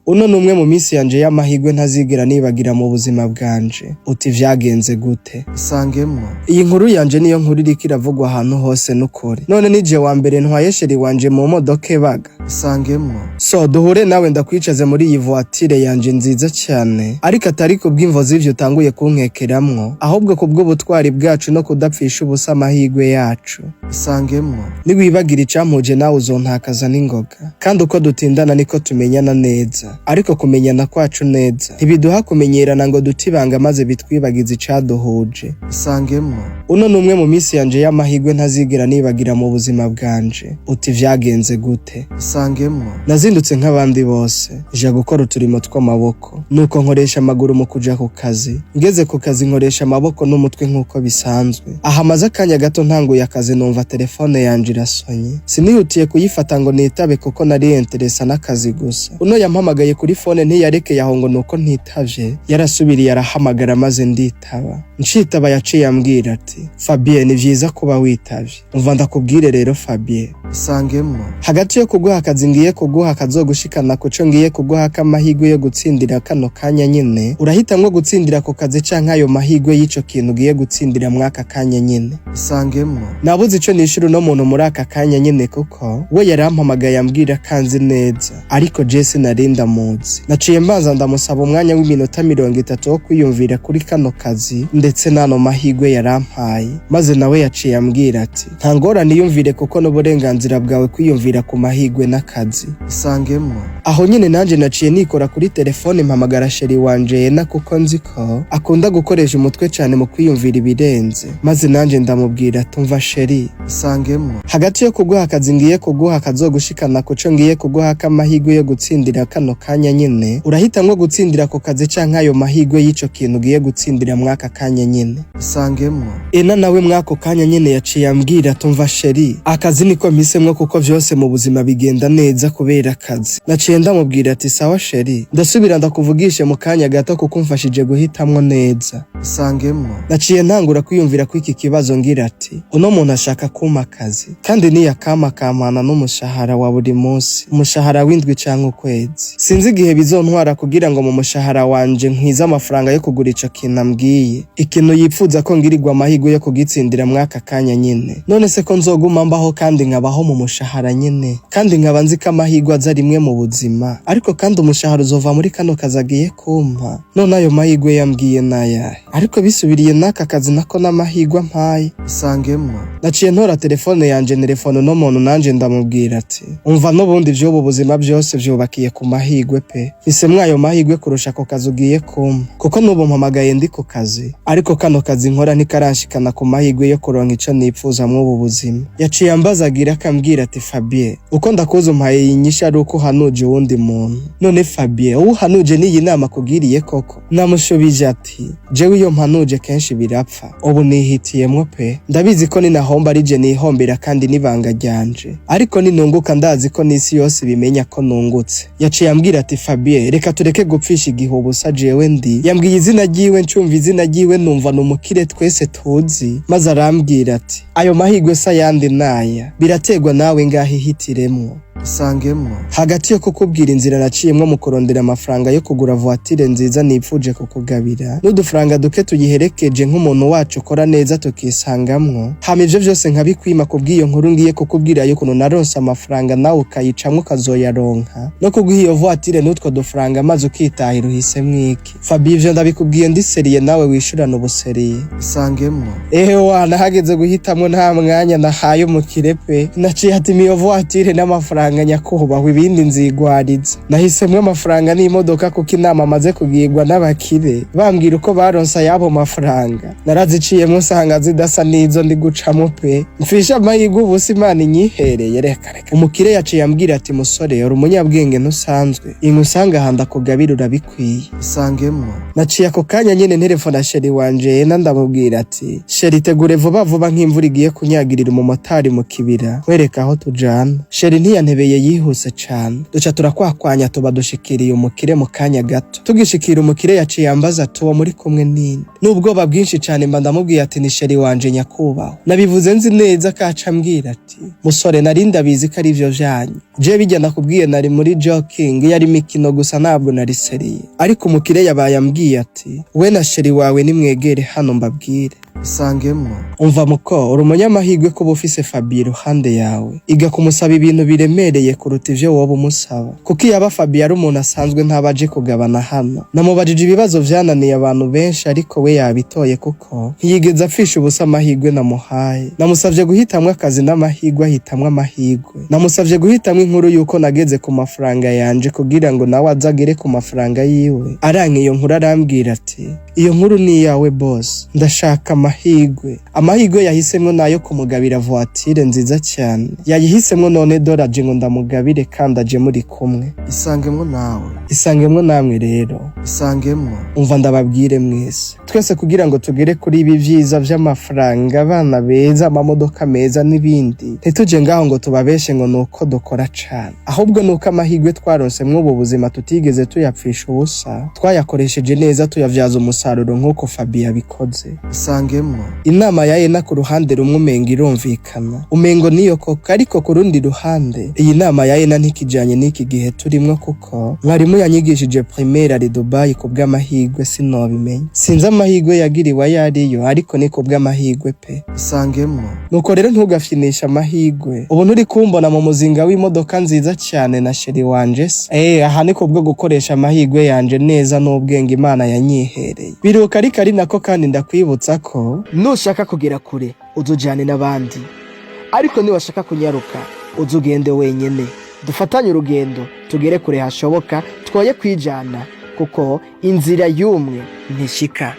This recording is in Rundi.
Uno ni umwe mu minsi yanje y'amahirwe ntazigera nibagira mu buzima bwanje. Uti vyagenze gute? Isangemwo. Iyi nkuru yanje niyo nkuru iriko iravugwa ahantu hose n'ukuri. None nije wa mbere ntwaye chéri wanje mu modoka ebaga. Isangemwo. So duhure nawe ndakwicaze muri iyi voiture yanje nziza cyane, ariko atari kubw'imvo z'ivyo utanguye kunkekeramwo, ahubwo kubw'ubutwari bwacu no kudapfisha ubusa amahirwe yacu. Isangemwo. Niwibagira icampuje nawe uzontakaza n'ingoga. Kandi uko dutindana niko tumenyana neza, ariko kumenyana kwacu neza ntibiduha kumenyerana ngo dute ibanga maze bitwibagize icaduhuje. Isangemwo. Uno ni umwe mu minsi yanje y'amahirwe ntazigera nibagira mu buzima bwanje. Uti vyagenze gute? Isangemwo. Nazindutse nk'abandi bose, nja gukora uturimo tw'amaboko. Nuko nkoresha amaguru mu kuja ku kazi. Ngeze ku kazi nkoresha amaboko n'umutwe nk'uko bisanzwe. Aha maze akanya gato ntanguye akazi numva telefone yanje irasonye. Sinihutiye kuyifata ngo nitabe kuko nari intéressé n'akazi gusa. Uno yampamagaye kuri phone ntiyarekeye aho ngo nuko ntitavye, yarasubiriye arahamagara maze nditaba. Ncitaba yaciye ambwira ati: "Fabien, ni vyiza kuba witavye. Umva ndakubwire rero, Fabien." Isangemwo. Hagati yo kuguha akazi ngiye kuguha kazogushikana kuco ngiye kuguha k'amahirwe yo gutsindira kano kanya nyene, urahitamwo gutsindira ku kazi canke ayo mahirwe y'ico kintu ugiye gutsindira mw'aka kanya nyene? Isangemwo. Nabuze ico nishura uno muntu muri aka kanya nyene, kuko we yarampamagaye ambwira kanzi neza, ariko je sinari ndamuzi. Naciye mbanza ndamusaba umwanya w'iminota 30 wo kwiyumvira kuri kano kazi ndetse n'ano mahirwe yarampaye. Maze nawe yaciye ambwira ati: "Nta ngorane, iyumvire kuko n'uburenganzira bwawe kwiyumvira ku mahirwe n'akazi." Isangemwo. Aho nyene nanje naciye nikora kuri telefone mpamagara chéri wanje Yena, kuko nzi ko akunda gukoresha umutwe cane mu kwiyumvira ibirenze. Maze nanje ndamubwira: "Tumva chéri." Isangemwo. Hagati yo kuguha akazi ngiye kuguha kazogushikana kuco ngiye kuguha k'amahirwe yo gutsindira kano kanya nyene, urahitamwo gutsindira ku kazi canke ayo mahirwe y'ico kintu ugiye gutsindira mw'aka kanya nyene? Isangemwo. Ena nawe mw'ako kanya nyene yaciye ambwira: "Tumva chéri, akazi niko mpisemwo kuko vyose mu buzima bigenda neza kubera akazi." Naciye ndamubwira ati: "Sawa chéri, ndasubira ndakuvugishe mu kanya gato kuko umfashije guhitamwo neza." Isangemwo. Naciye ntangura kwiyumvira ko iki kibazo ngira ati: "Uno muntu ashaka kumpa akazi, kandi niyakama akampana n'umushahara wa buri munsi, umushahara w'indwi canke ukwezi, sinzi igihe bizontwara kugira ngo mu mushahara wanje nkwize amafaranga yo kugura ico kintu ambwiye, ikintu yipfuza ko ngirirwa amahirwe yo kugitsindira mw'aka kanya nyene. None se ko nzoguma mbaho kandi nkabaho mu mushahara nyene, kandi nkaba nzi ko amahirwe aza rimwe mu buzima, ariko kandi umushahara uzova muri kano kazi agiye kumpa, none ayo mahirwe yambwiye nayahe? Ariko bisubiriye n'aka kazi nako n'amahirwe ampaye." Isangemwo. Naciye ntora telefone yanje telefone uno muntu, nanje ndamubwira ati: "Umva, n'ubundi vy'ubu buzima byose vyubakiye ku mahirwe pe. Mpisemwo ayo mahirwe kurusha ako kazi ugiye kumpa, kuko n'ubu mpamagaye ndi ku kazi, ariko kano kazi nkora ntikaranshikana ku mahirwe yo kuronka ico nipfuza mw'ubu buzima." Yaciye ambazagira akambwira ati: "Fabien, uko ndakuzi umpaye iyi nyishu ari uko uhanuje uwundi muntu. None Fabien, uwo uhanuje n'iyi nama kugiriye koko?" Namushubije ati: "Jewe iyo mpanuje kenshi birapfa. Ubu nihitiyemwo pe. Ndabizi ko ninahomba ari je nihombera kandi n'ibanga ryanje, ariko ninunguka ndazi ko n'isi yose ibimenya ko nungutse." Yaciye ambwira ati: "Fabien, reka tureke gupfisha igihe ubusa. Jewe ndi yambwiye izina ryiwe, ncumva izina ryiwe numva ni umukire twese tuzi." Maze arambwira ati: "Ayo mahirwe se ayandi naya, biraterwa nawe, ngaho ihitiremwo." Isangemwo. Hagati yo kukubwira inzira naciyemwo mu kurondera amafaranga yo kugura voiture nziza nipfuje kukugabira n'udufaranga duke tuyiherekeje nk'umuntu wacu ukora neza tukisangamwo, hama ivyo vyose nkabikwima kubw'iyo nkuru ngiye kukubwira y'ukuntu naronse amafaranga nawe ukayicamwo ukazoyaronka, no kuguha iyo voiture n'utwo dufaranga maze ukitahira, uhisemwo iki? Fabi, ivyo ndabikubwiye ndi sérieux, nawe wishurana ubu sérieux. Isangemwo. Ewe, nahageze guhitamwo nta mwanya nahaye umukire pe. Naciye ati: "Iyo voiture n'amafaranga nyakubahwa, ibindi nzigwariza." Nahisemwo amafaranga n'imodoka kuko inama amaze kugirwa n'abakire bambwira uko baronse ayabo mafaranga naraziciyemwo nsanga zidasa n'izo ndi gucamo pe. Mfisha amahirwe ubusa Imana inyihereye? Reka reka. Umukire yaciye ambwira ati: "Musore, uri umunyabwenge ntusanzwe, inkusanga aha ndakugabira, urabikwiye." Isangemwo. Naciye ako kanya nyene nterefona chéri wanje Yena, ndamubwira ati: "Chéri, tegure vuba vuba nk'imvura igiye kunyagirira umumotari mu kibira, nkwereka aho tujana." Chéri ntiyantebeye. Ntiyantebeye, yihuse cane. Duca turakwakwanya, tuba dushikiriye umukire mu kanya gato. Tugishikira umukire, yaciye ambaza ati: "Uwo muri kumwe ninde?" N'ubwoba bwinshi cane mba ndamubwiye ati: "Ni chéri wanje, nyakubahwa." Nabivuze nzi neza ko aca ambwira ati: "Musore, nari ndabizi ko ari ivyo vyanyu. Je bijya nakubwiye nari muri joking, yari imikino gusa, ntabwo nari sérieux." Ariko umukire yabaye ambwiye ati: "We na chéri wawe nimwegere hano mbabwire." Isangemwo. Umva muko, uri umunyamahirwe kuba ufise Fabi iruhande yawe. Iga kumusaba ibintu biremereye kuruta ivyo woba umusaba, kuko iyo aba Fabi ari umuntu asanzwe, ntaba aje kugabana hano. Namubajije ibibazo vyananiye abantu benshi, ariko we yabitoye, kuko ntiyigeze apfisha ubusa amahirwe namuhaye. Namusavye guhitamwo akazi n'amahirwe, ahitamwo amahirwe. Namusavye guhitamwo inkuru yuko nageze ku mafaranga yanje kugira ngo nawe aze agere ku mafaranga yiwe, aranka iyo nkuru. Arambwira ati: "Iyo nkuru ni iyawe, boss, ndashaka amahirwe." Amahirwe yahisemwo nayo kumugabira voiture nziza cyane yayihisemwo. None dore aje ngo ndamugabire, kandi aje muri kumwe. Isangemwo nawe. Isangemwo namwe rero. Isangemwo. Umva ndababwire mwese, twese kugira ngo tugere kuri ibi vyiza vy'amafaranga, abana beza, amamodoka meza n'ibindi, ntituje ngaho ngo tubabeshe ngo nuko dukora cane, ahubwo nuko amahirwe twaronse mw'ubu buzima tutigeze tuyapfisha ubusa, twayakoresheje neza, tuyavyaza umusaruro nk'uko Fabi yabikoze. Isangemwo. Inama ya Ena ku ruhande rumwe umenga irumvikana, umengo niyo koko, ariko ku rundi ruhande iyi nama ya Ena ntikijanye n'iki gihe turimwo, kuko mwarimu yanyigishije primaire ari Dubai. Ku bw'amahirwe sinobimenya, sinzi amahirwe yagiriwe ayo ariyo, ariko ni ku bw'amahirwe pe. Isangemwo. Nuko rero ntugafyinishe amahirwe. Ubu nturi kumbona mu muzinga w'imodoka nziza cyane na chéri wanje se? Aha ni kubwo gukoresha amahirwe yanje neza n'ubwenge Imana yanyihereye. Biruka, ariko ari nako kandi ndakwibutsa ko nushaka kugera kure uzujane n'abandi, ariko niwashaka kunyaruka uzugende wenyene. Dufatanye urugendo tugere kure hashoboka, twoye kwijana, kuko inzira y'umwe ntishika.